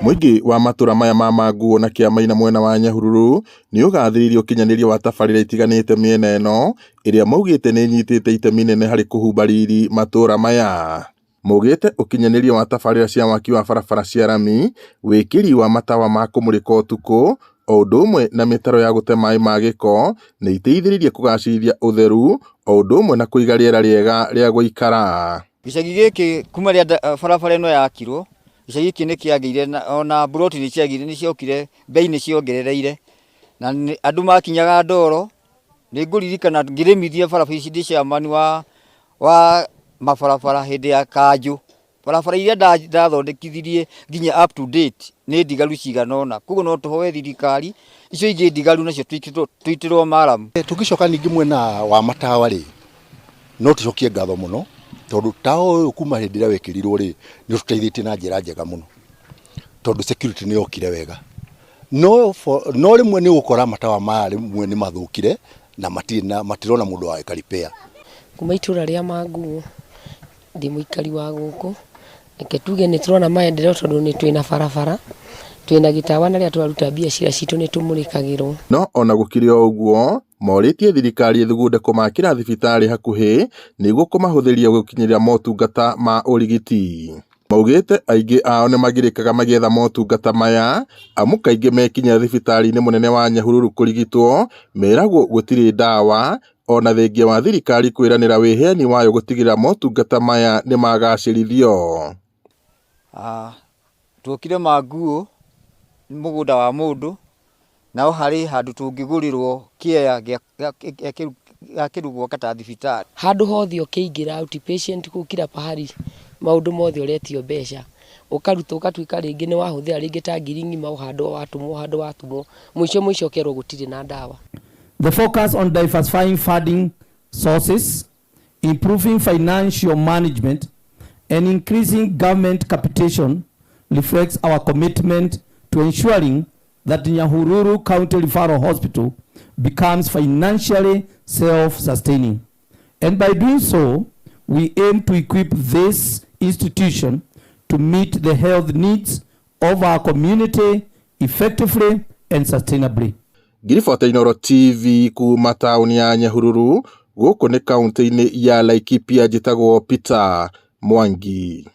Mũingĩ wa matũra maya ma Manguo na Kĩamaina mwena wa Nyahururu nĩ ũgathĩrĩirie ũkinyanĩria wa tabarĩra itiganĩte mĩena ĩno ĩrĩa maugĩte nĩ ĩnyitĩte itemi nene harĩ kũhumba riri matũra maya. Maugĩte ũkinyanĩria wa tabarĩra cia waki wa barabara cia rami, wĩkĩri wa matawa ma kũmũrĩka ũtukũ o ũndũ ũmwe na mĩtaro ya gũte maĩ ma gĩko nĩ iteithĩrĩirie kũgacĩrithia ũtheru o ũndũ ũmwe na kũiga rĩera rĩega rĩa gũikara. Gĩcagi gĩkĩ kuma rĩrĩa barabara ĩno yakirwo, gĩcagi gĩkĩ nĩ kĩagĩire na ona mburoti nĩ ciagĩire nĩ ciokire, mbei nĩ ciongerereire na andũ makinyaga ndoro, nĩ ngũririkana ngĩrĩmithia barabara ici ndĩ chairman wa mabarabara hĩndĩ ya kanjũ, barabara iria ndathondekithirie nginya up to date nĩ ndigaru cigana ũna, koguo no tũhoe thirikari icio ingĩ ndigaru nacio tũitĩrwo maramu. Tũngĩcoka ningĩ mwena wa matawa rĩ, no tũcokie ngatho mũno tondũ tawa ũyũ kuma hĩndĩ ĩrĩa wekĩrirwo rĩ, nĩ ũtũteithĩtie na njĩra njega mũno tondũ security nĩ yokire wega. No no rĩmwe nĩ ũgũkora matawa maya rĩmwe nĩ mathũkire na matirĩ na matirona mũndũ wa gwĩka repair. Kuma itũra rĩa Manguo, ndĩ mũikari wa gũkũ, reke tuge nĩ tũrona maendeleo tondũ nĩ twĩna barabara, twĩna gĩtawa na rĩrĩa tũraruta biacara citũ nĩ tũmũrĩkagĩrwo. No ona gũkĩrĩ o ũguo, morĩtie thirikari ĩthugunde kũmakĩra thibitarĩ hakuhĩ nĩguo kũmahũthĩria gũkinyĩra motungata ma ũrigiti. Maugĩte aingĩ ao nĩmagirĩkaga magĩetha motungata maya amu kaingĩ mekinyia thibitarĩ-inĩ mũnene wa Nyahururu kũrigitwo meragwo gũtirĩ ndawa ona thengia wa thirikari kwĩranĩra wĩheani wayo gũtigĩrĩra motungata maya nĩmagacĩrithio. Tuokire Manguo mũgũnda wa mũndũ, naho harĩ handũ tũngĩgũrĩrwo kĩea gĩa kĩrugwo ta thibitarĩ. Handũ hothe ũkĩingĩra outpatient kũu kila pahali maũndũ mothe ũretio mbeca, ũkaruta ũgatuĩka rĩngĩ nĩ wahũthĩra rĩngĩ ta ngiri ng'ima o handũ watũmwo handũ watũmwo, mũico mũico ũkerwo gũtirĩ na ndawa. The focus on diversifying funding sources, improving financial management, and increasing government capitation reflects our commitment to ensuring that Nyahururu County Referral Hospital becomes financially self-sustaining. And by doing so, we aim to equip this institution to meet the health needs of our community effectively and sustainably. Ngiribota Inooro TV kuma taũni ya Nyahururu gũkũ nĩ kaũntĩ-inĩ ya Laikipia njĩtagwo Peter Mwangi.